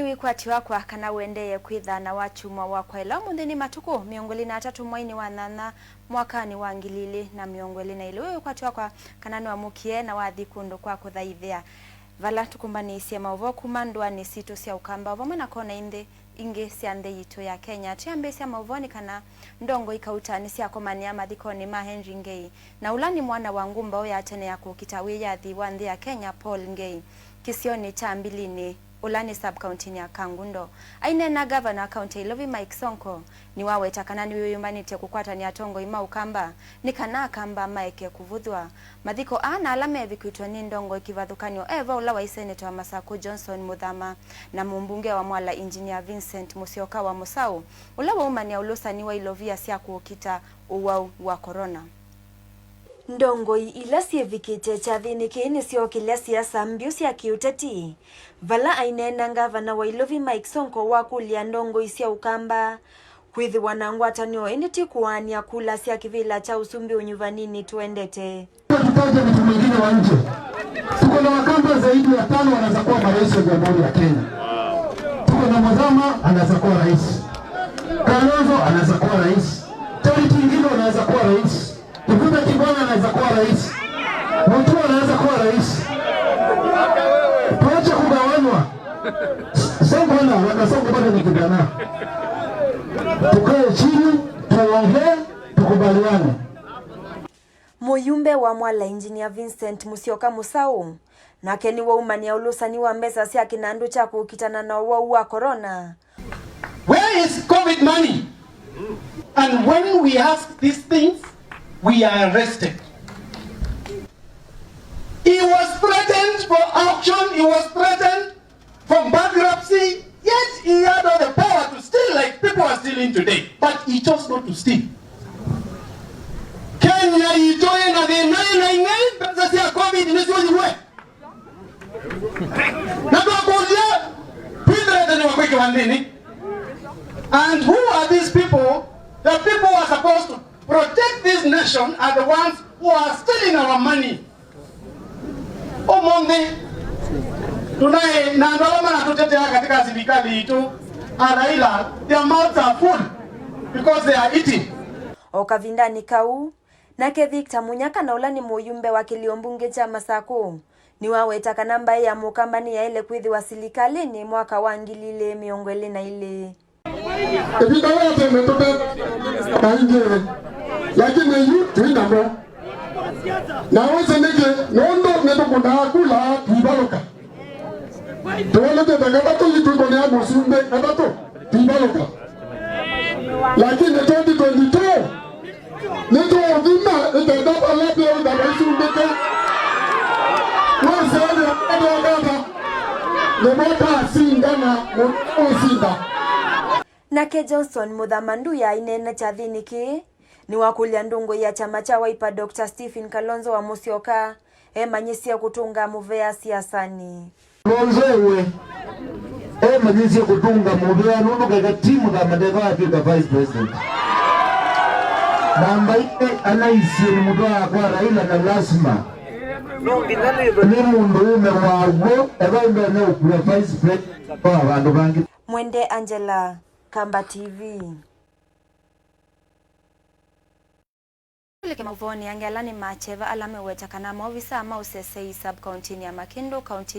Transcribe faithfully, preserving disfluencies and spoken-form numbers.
Nĩ wĩkwatyo wakwa kana ũendee kwĩtha na wakyumwa wakwa ĩla ũmũnthĩ nĩ matukũ mĩongo ĩlĩ na atatũ mweinĩ wa nyanya mwakanĩ wa ngili ilĩ na mĩongo ĩlĩ na ilĩ. Wĩ wĩkwatyo wakwa kana nĩwamũkie na wathi kũndũ kwa kũthaithĩa, vala tũkũmbanĩisye maũvoo kuma ndũanĩ sitũ sya Ũkamba o vamwe na kona inthĩ ingĩ sya nthĩ yitũ ya Kenya. Twĩambĩĩsya maũvoonĩ kana ndongoi kauta nĩsyakomanĩa mathikonĩ ma Henry Ngei, na ũla nĩ mwana wa ngũmbaũ ya tene ya kũkita wĩyathi wa nthĩ ya Kenya, Paul Ngei, kĩsionĩ kya Mbilinĩ, ũla nĩ sub-kauntinĩ ya Kangundo. Aineena, ngavana wa kaunti ya Ilovi, Mike Sonko, nĩwaweta kana nĩwĩyũmbanĩtye kũkwatanĩa atongoi ma Ũkamba nĩ kana Akamba maeke kũvũthw'a. Mathiko aa na ala mevikĩtwe nĩ ndongoi kĩvathũkany'o e vo ũla waĩ seneta wa Masakũ Johnson Mũthama na mũmbunge wa Mwala Engineer Vincent Mũsyoka wa Mũsaũ, ũla waumanĩa ũlũsani wa ilovia sya kũũkita ũwau wa corona. Ndongoi ila syĩvikĩte kyathĩnĩ kĩĩ nĩsyookĩlya siasa mbyũ sya kĩũteti, vala aineena ngavana wa Ilovi Mike Sonko wakũlya ndongoi sya Ũkamba kwĩthĩwa na ngwatanĩo ĩndĩ ti kũaany'a kula sya kĩvĩla kya ũsumbĩ ũnyuvaninĩ tũendete. Tutahitaji mtu mwingine wa nje. Tuko na Wakamba zaidi ya tano wanaweza kuwa marais wa Jamhuri ya Kenya. Tuko na Muthama anaweza kuwa rais. Kalonzo anaweza kuwa rais. Charity Ngilu anaweza kuwa rais. Kivutha Kibwana anaweza kuwa rais. Mutua anaweza kuwa rais. Tuache kugawanywa. Sonko ana, wakasongo bado ni kijana. Tukae chini, tuongee, tukubaliane. Mũyumbe wa Mwala Engineer Vincent Musyoka Musaũ nake nĩwaumania ũlũsani wa mbesa sya kĩnandũ kya kũkitana na ũwau wa corona. Where is covid money? And when we ask these things, we are arrested. He was threatened for auction, he was threatened for bankruptcy, yet he had all the power to steal like people are stealing today. But he chose not to steal. Kenya itũ ĩna thĩna ĩna ing'ei, mbesa sya covid nĩsyũthilwe. Na twakũlya, twĩthĩrete nĩ wakwĩkĩwa nthĩnĩ. And who are these people? The people who are supposed to protect this nation are the ones who are stealing our money. Ũmũnthĩ, tunaĩ na andũ ala manatũtetea katika silikalĩ itũ, a Raila, their mouths are full because they are eating. O kavindanĩ kau, nake Victor Munyaka na ũla nĩ mũyumbe wa kĩlio mbunge kya Masakũ, nĩwaweta kana mbaĩ ya Mũkamba nĩyaĩle kwĩthĩwa silikalĩnĩ mwaka wa ngili ilĩ mĩongo ĩlĩ na ilĩ. Ĩvinda yĩatene tũte aingĩ, lakini yu twĩ namo. Na wĩsĩ nĩkĩ? Nũndũ nĩtũkũnaa kula tũivalũka. Tũonekete katatũ yu twĩkũnĩa mũsumbĩ katatũ tũivalũka. Lakini twenty twenty-two, nĩtũũthima ĩkenda vala veũtha vaisumbĩke. Nũsyaĩlwe kũthokata nĩvo tasinda na mũũsinda. Nake Johnson Mũthama Nduya aineena kyathĩnĩ kĩĩ, nĩwakũlya ndũngũi ya kyama kya Wiper Doctor Stephen Kalonzo wa Musyoka emanyĩsye kũtũnga mũvea siasanĩ. Kalonzo we emanyĩsye kũtũnga mũvea nũndũ keka ti Mũthama ndeka atw'ĩka vice president. Namba ilĩ anaisye nĩ mũtwaa kwa Raila na lasima nĩ mũndũũme wa w'o ethwa ndonya ũkua vice president kwa vandũ vangĩ. Mwende Angela, Kamba T V. Tũlike maũvoonĩ angĩ ala nĩ makyeva ala meweta kana maovisaa ma ũsesei sub-kauntinĩ ya Makĩndũ, kauntinĩ